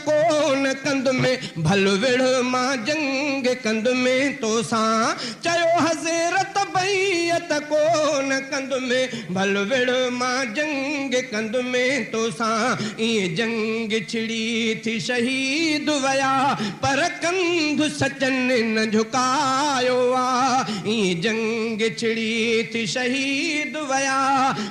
ڪونه ڪندم، ڀل وڙهه مان جنگ ڪندم توسان. چيو حضرت بيعت ڪونه ڪندم، ڀل وڙهه مان جنگ ڪندم توسان. ائين جنگ ڇڙي ٿي شهيد ويا، پر ڪنڌ سچن نه جهڪايو آ. ائين جنگ ڇڙي ٿي شهيد ويا،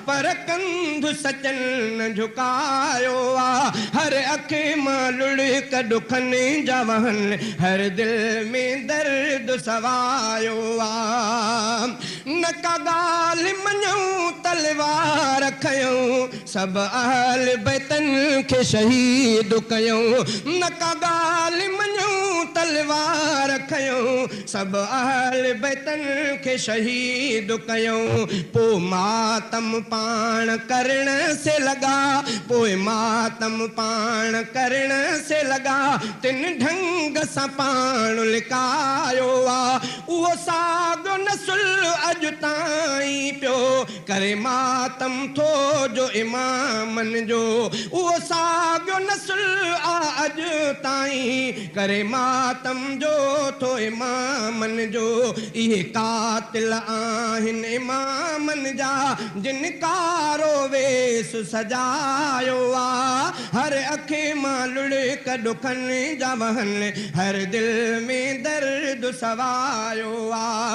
پر ڪنڌ سچن نه جهڪايو آ. هر اک مان لڙڪ ڏکن جا وهن، هر دل ۾ درد سوايو آ. نه ڪا ڳالهه مڃون تلوار کنيون، سڀ اهل بيتن کي شهيد ڪيون. نه ڪا ڳالهه مڃون تلوار کنيون، سڀ اهل بيتن کي شهيد ڪيون. پوءِ ماتم پاڻ ڪرڻ سي لڳا، پوءِ ماتم پاڻ ڪرڻ سي لڳا، تن ڍنگ سان پاڻ لڪايو آ. اهو ساڳيو نسل اڄ تائين پيو ڪري ماتم ٿو جو امامن جو. اهو ساڳيو نسل آ اڄ تائين ڪري ماتم جو ٿو امامن جو. اهي قاتل آهن امامن جا، جن ڪارو ويس سجايو آ. هر اک مان لڙڪ ڏکن جا وهن، هر دل ۾ درد سوايو آ.